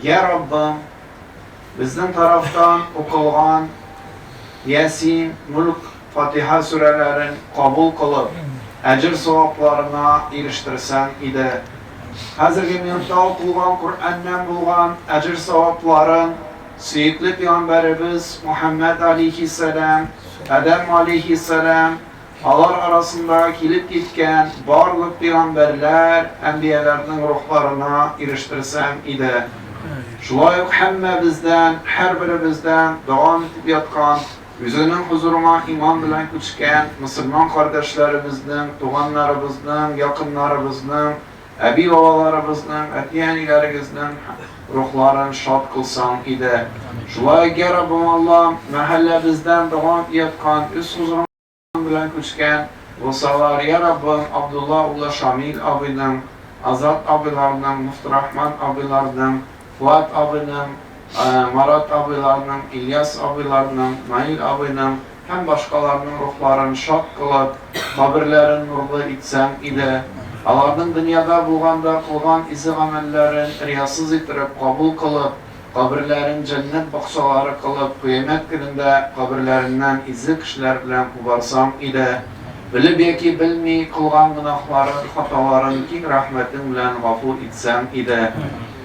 Йә Раббым, безнең тарафтан укылган Ясин, Мүлк, Фатиха сүрәләрен кабул кылып, әҗер-савапларына ирештерсәң иде. Хәзерге минутта укылган Коръәннән булган әҗер-савапларын сөекле пәйгамбәребез Мухәммәд алейһиссәлам, Адәм алейһиссәлам, Алар арасында килеп киткән барлык пигамбәрләр, әнбияләрнең рухларына ирештерсәң иде. Шулай ук һәммәбездән, һәрберебездән дәвам итеп яткан, үзеңнең хозурыңа иман белән күчкән мөселман кардәшләребезнең, туганнарыбызның, якыннарыбызның, әби-бабаларыбызның, әти-әниләрегезнең рухларын шат кылсаң иде. Шулай ук, йә Раббым Аллам, мәхәлләбездән дәвам яткан, үз хозурыңа белән күчкән булсалар, йә Раббым, Абдулла улы Шамил абыйның, Азат абыйларның, Муфтырахман абыйларның, Фуат абыйның, Марат абыйларның, Ильяс абыйларның, Наил абыйның һәм башкаларның рухларын шат кылып, каберләрен нурлы итсәң иде. Аларның дөньяда булганда кылган изге гамәлләрен риясыз иттереп кабул кылып, Каберләрен җәннәт бакчалары кылып, кыямәт көнендә каберләреннән изге кешеләр белән кубарсаң иде. Белеп яки белми кылган гөнаһларын, хаталарын киң рәхмәтең белән гафу итсәң иде.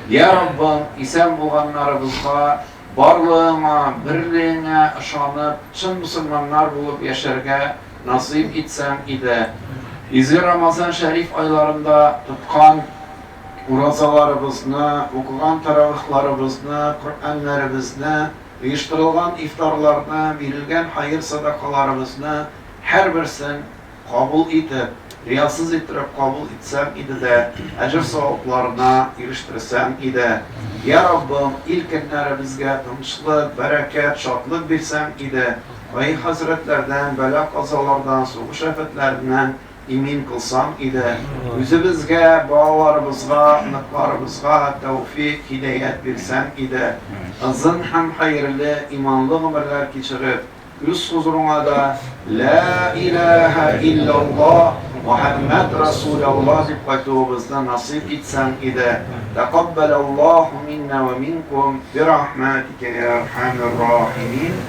Йә Раббым, исән булганнарыбызга, барлыгыңа, берлегеңә ышанып, чын мөселманнар булып яшәргә насыйп итсәң иде. Изге Рамазан шәриф айларында тоткан Уразаларыбызны, укыган тәравихларыбызны, Коръәннәребезне, оештырылган ифтарларны, бирелгән хаер-сәдакаларыбызны һәрберсен кабул итеп, риясыз иттереп кабул итсәң иде дә, әҗер-савапларына ирештерсәң иде. Йә Раббым, ил-көннәребезгә тынычлык, бәрәкәт, шатлык бирсәң иде, гаи-хәзрәтләрдән, бәла-казалардан, сугыш афәтләреннән имин кылсаң иде. Үзебезгә, балаларыбызга, оныкларыбызга тәүфик, һидаять бирсәң иде. Озын һәм хәерле, иманлы гомерләр кичереп, үз хозурыңа да Лә иләһә илляллаһ, Мөхәммәд Расуляллаһ дип кайтуыбызны насыйп итсәң иде. Тәкаббәләллаһу миннә вә минкум бирахмәтикә йә әрхәмер рахимин.